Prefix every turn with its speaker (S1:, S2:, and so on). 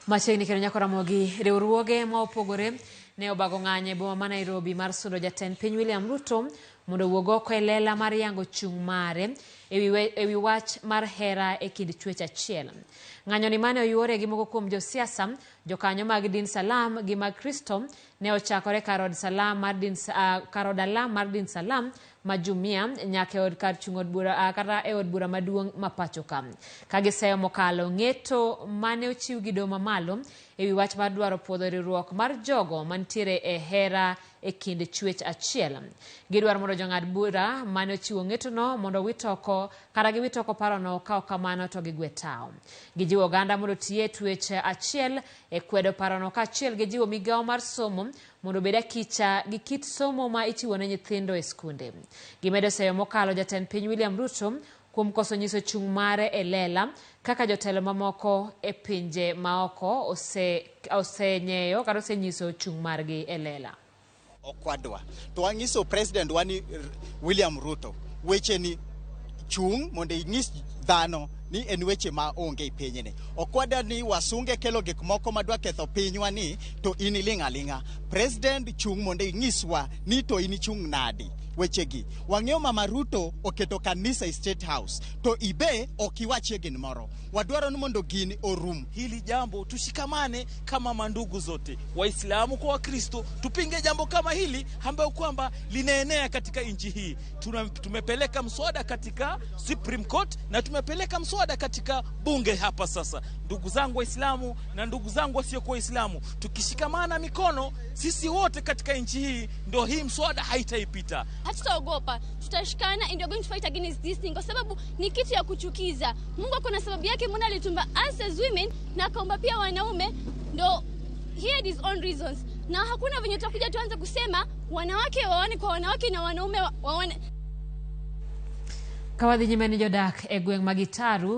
S1: Machiegni kendo nyako Ramogi, riwruoge ma opogore ne obago ng'anyo e boma ma Nairobi mar sundo jatend piny William Ruto mondo owuog oko e lela mar yango chung' mare ewi wach mar hera e kind chwech achiel. Ng'anyo ni mane oyuore gi moko kuom josiasa, jokanyo mag din Salam gi mag Kristo ne ochakore kar od Salam mar din, kar od alam mar din Salam ma Jumia nyaka e od kar chung' od bura kata e od bura maduong' ma pacho ka. Ka giseyo mokalo ng'eto mane ochiw gi doho mamalo ewi wach mar dwaro puodho riwruok mar jogo mantiere e hera e kind chwech achiel. Gidwaro mondo jong'ad bura mane ochiwo ng'etono mondo owit oko kata giwit oko parono ka ok kamano to gigwe tawo. Gijiwo oganda mondo otiye e twech achiel e kwedo parono kaachiel gi jiwo migawo mar somo mondo obed akicha gi kit somo ma ichiwo ne nyithindo e skunde. Gimedo seyo mokalo jatend piny William Ruto kuom koso nyiso chung' mare e lela kaka jotelo mamoko e pinje maoko osenyeyo kata osenyiso chung' margi e lela.
S2: Okwadwa to wanyiso president wa ni William Ruto weche ni chung' mondo inyis dhano ni en weche ma onge e pinyni. Okwada ni wasunge kelo gik moko madwa ketho pinywa ni to in iling' aling'a. President chung' mondo inyiswa ni to in ichung' nadi wechegi. Wang'eyo Mama Ruto oketo kanisa e State House to ibe ok iwachie gimoro. Wadwaro ni mondo gini orum.
S3: Hili jambo tushikamane kama mandugu zote, Waislamu kwa Wakristo, tupinge jambo kama hili ambayo kwamba linaenea katika nchi hii. Tumepeleka mswada katika Supreme Court na tumepeleka mswada katika bunge hapa sasa. Ndugu zangu Waislamu na ndugu zangu wasiokuwa Waislamu, tukishikamana mikono sisi wote katika nchi hii, ndio hii mswada haitaipita.
S4: Hatutaogopa, tutashikana and we are going to fight against this thing, kwa sababu ni kitu ya kuchukiza. Mungu ako na sababu yake, mbona alituumba us as women na akaumba pia wanaume, ndo he had his own reasons, na hakuna venye tutakuja tuanze kusema wanawake waone kwa wanawake na wanaume waone.
S1: Ka wadhi nyime ni jodak e gweng' ma Gitaru.